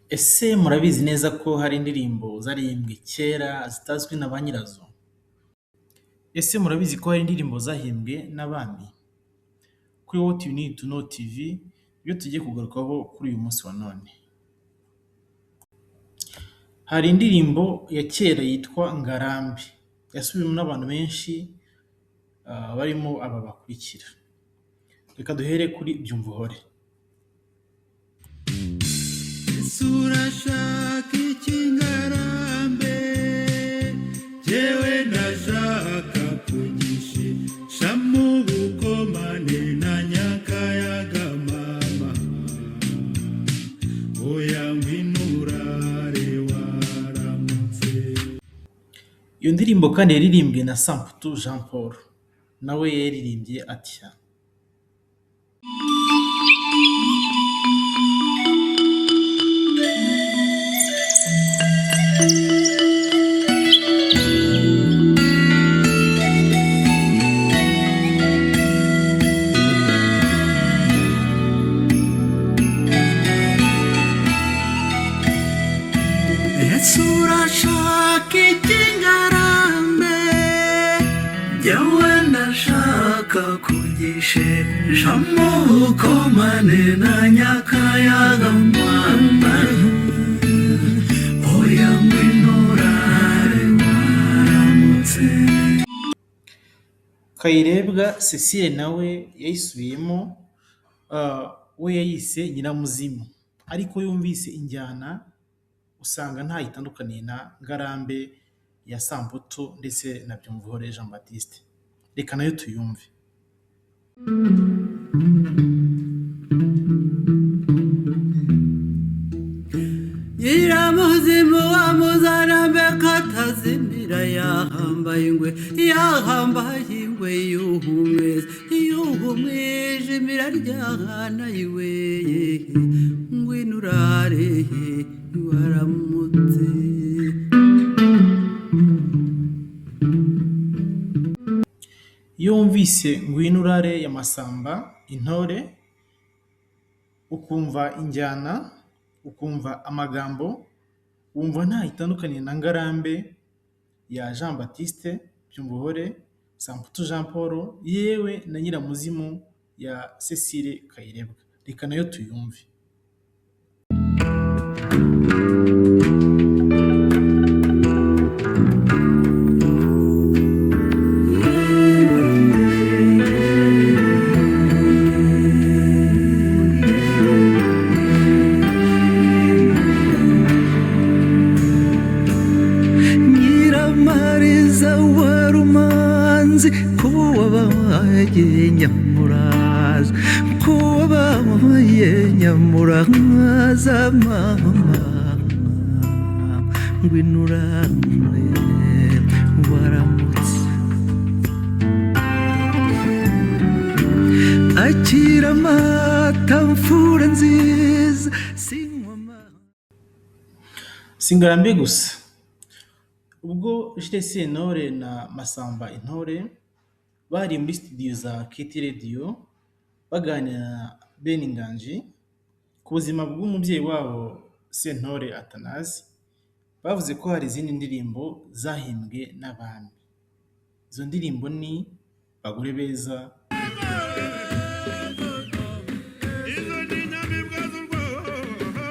Ese murabizi neza ko hari indirimbo zaririmbwe kera zitazwi na ba nyirazo? Ese murabizi ko hari indirimbo zahimbwe n'abami? Kuri What you need to know TV ibyo tugiye kugarukaho kuri uyu munsi wa none. Hari indirimbo ya kera yitwa Ngarambe yasubiwemo n'abantu benshi barimo aba bakurikira. Reka duhere kuri Byumvuhore. Ese urashaka iki ngarambe? Jyewe ndashaka kugishisha mu bukomane na Nyakayaga mama. Oya ngwino urare waramutse. Iyo ndirimbo kandi yaririmbwe na Samputu Jean Paul, nawe yaririmbye atya. Ese urashaka iki ngarambe? Jyewe ndashaka kugishisha mu bukomane na Nyakayaga mama. Oya ngwino urare waramutse. Kayirebwa Cecile nawe yayisubiyemo, we yayise Nyiramuzimu, ariko yumvise injyana usanga ntaho itandukaniye na Ngarambe ya Samputu ndetse na Byumvuhore Jean Baptiste. Reka nayo tuyumve. Nyiramuzimu wa Muzarambe katazimira yahambaye ingwe, yahambaye ingwe y'uhumwezi, y'uhumwijima iraryahana iwe, ngwino urare waramutse. Iyo wumvise Ngwino urare ya Masamba Intore, ukumva injyana, ukumva amagambo, wumva ntaho itandukaniye na Ngarambe ya Jean Baptiste Byumvuhore, Samputu Jean Paul, yewe na Nyiramuzimu ya Cecile Kayirebwa. Reka nayo tuyumve. Nyiramariza wa Rumanzi ko wabaye nyamuraza, ko wabaye nyamuraza mama, ngwino urare waramutse. Akira amata mfura nziza sinywa amata. Si Ngarambe gusa, ubwo Jules Sentore na Masamba Intore bari muri studio za KT Radio baganira na Ben Nganji ku buzima bw'umubyeyi wabo Sentore Athanase, bavuze ko hari izindi ndirimbo zahimbwe n'abami. Izo ndirimbo ni Bagore Beza, Izo ni inyamibwa z'u Rwanda,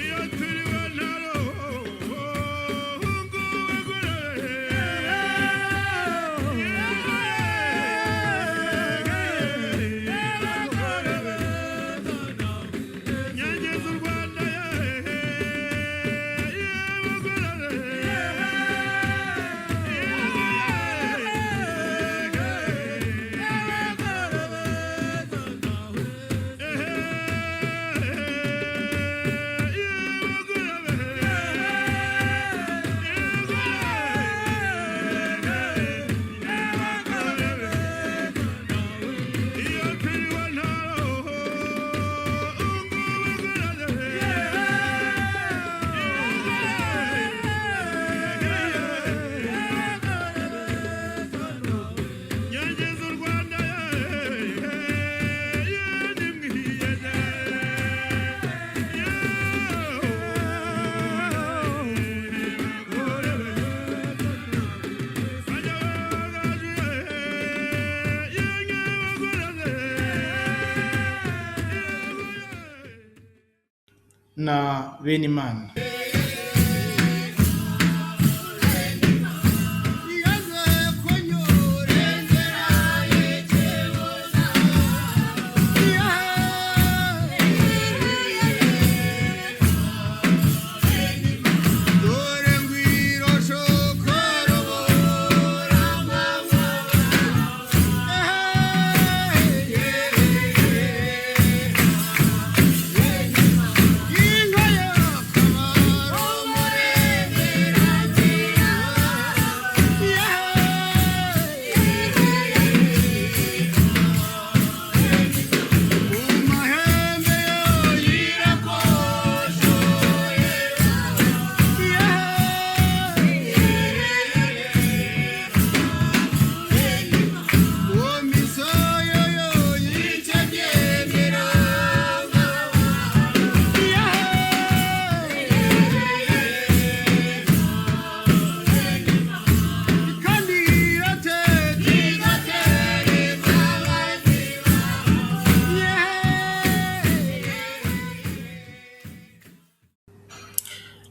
iyo turi na Benimana.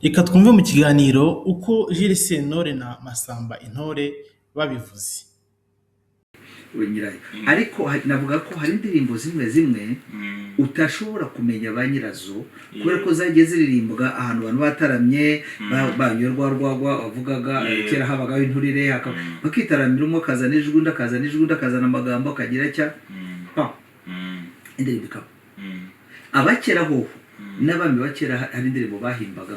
Reka twumve mu kiganiro uko Jules Sentore na Masamba Intore babivuze. We nyirayo. Ariko navuga ko hari indirimbo zimwe zimwe utashobora kumenya ba nyirazo, kubera ko zagiye ziririmbwa ahantu abantu bataramye, banywa rwa rwagwa wavugaga. Kera habagaho inturire, bakitaramira, umwe akazana ijwi, undi akazana ijwi, undi akazana amagambo, akagira cya pa indirimbo ikaba. Abakera hoho n'abami ba kera hari indirimbo bahimbaga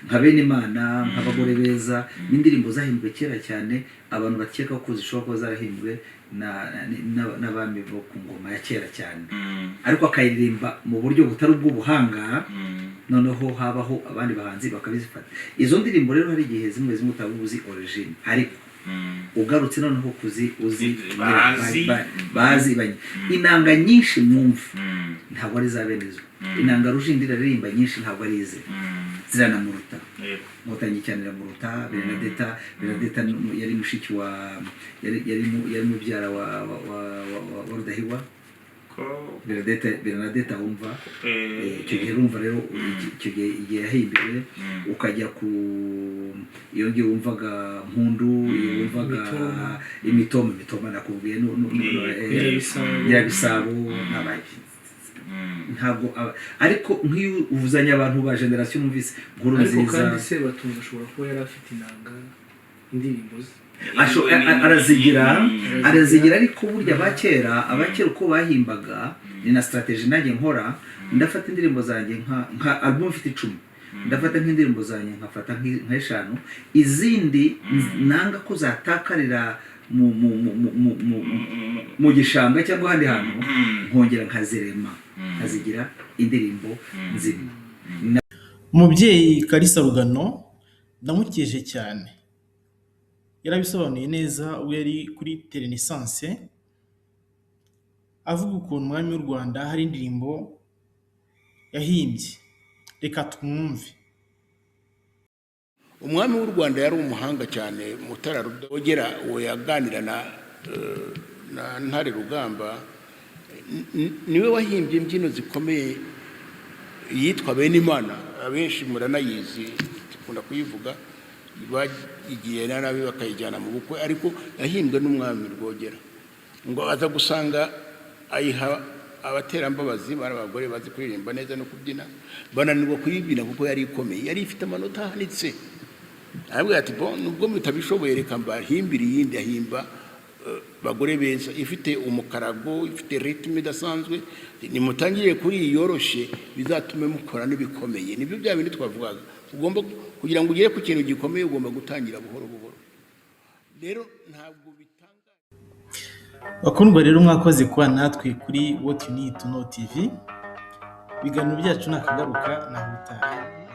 nka bene Imana, nk'abagore beza, n'indirimbo zahimbwe kera cyane, abantu bakeka ko zishobora kuba zarahimbwe n'abami bo ku ngoma ya kera cyane, ariko akayiririmba mu buryo butari ubw'ubuhanga. Noneho habaho abandi bahanzi bakabizifata. Izo ndirimbo rero hari igihe zimwe zimwe utaba uzi origine, ariko ugarutse noneho kuzi uzi Bazi. Bazi inanga nyinshi mwumva ntabwo ari za bene zo. Inanga Rujindira aririmba nyinshi ntabwo ari ize, ziranamuruta. Nkotanyi cyane iramuruta. Bernadetta yari mushiki wa yari mubyara wa Rudahigwa. Ko Bernadetta wumva icyo gihe urumva rero icyo gihe igihe yahimbiwe, ukajya ku iyo ngiyo wumvaga Mpundu, iyo wumvaga Imitoma. Imitoma nakubwiye Nyirabisabo. Nyirabisabo n'abaye ntabwo ariko nk'iyo uvuzanye abantu ba generation numvise nkuru Ariko nziza. kandi Sebatunzi ashobora kuba yari afite inanga indirimbo ze. Arazigira, ariko burya abakera uko bahimbaga ni na strategy nanjye nkora. Ndafata indirimbo zanjye nka album mfite 10, ndafata nk'indirimbo zanjye nkafata nk'eshanu, izindi nanga ko zatakarira mu gishanga cyangwa ahandi hantu, nkongera nkazirema, nkazigira indirimbo nzima. Umubyeyi Kalisa Rugano ndamukeje cyane, yarabisobanuye neza ubwo yari kuri Telenaissance, avuga ukuntu umwami w'u Rwanda hari indirimbo yahimbye. Reka twumve. Umwami w'u Rwanda yari umuhanga cyane, Mutara Rwogera, uwo yaganira na Ntare Rugamba, niwe wahimbye imbyino zikomeye yitwa Bene Imana. Abenshi muranayizi, dukunda kuyivuga, bayigiye nabi bakayijyana mu bukwe, ariko yahimbwe n'umwami Rwogera. Ngo aza gusanga ayiha abaterambabazi, bari abagore bazi kuririmba neza no kubyina, bananirwa kuyibyina kuko yari ikomeye, yari ifite amanota ahanitse. Arabwira ati: "Bon, nubwo mutabishoboye, reka mbahimbire iyindi." Ahimba Bagore Beza, ifite umukarago, ifite rythme idasanzwe. "Nimutangire kuri iyi yoroshye, bizatume mukora n'ibikomeye." Nibyo bya bindi twavugaga, ugomba kugira ngo ugere ku kintu gikomeye ugomba gutangira buhoro buhoro. Rero ntabwo bitanga Bakundwa rero, mwakoze kuba natwe kuri What You Need to Know TV. Ibiganiro byacu nakagaruka, naho utaha.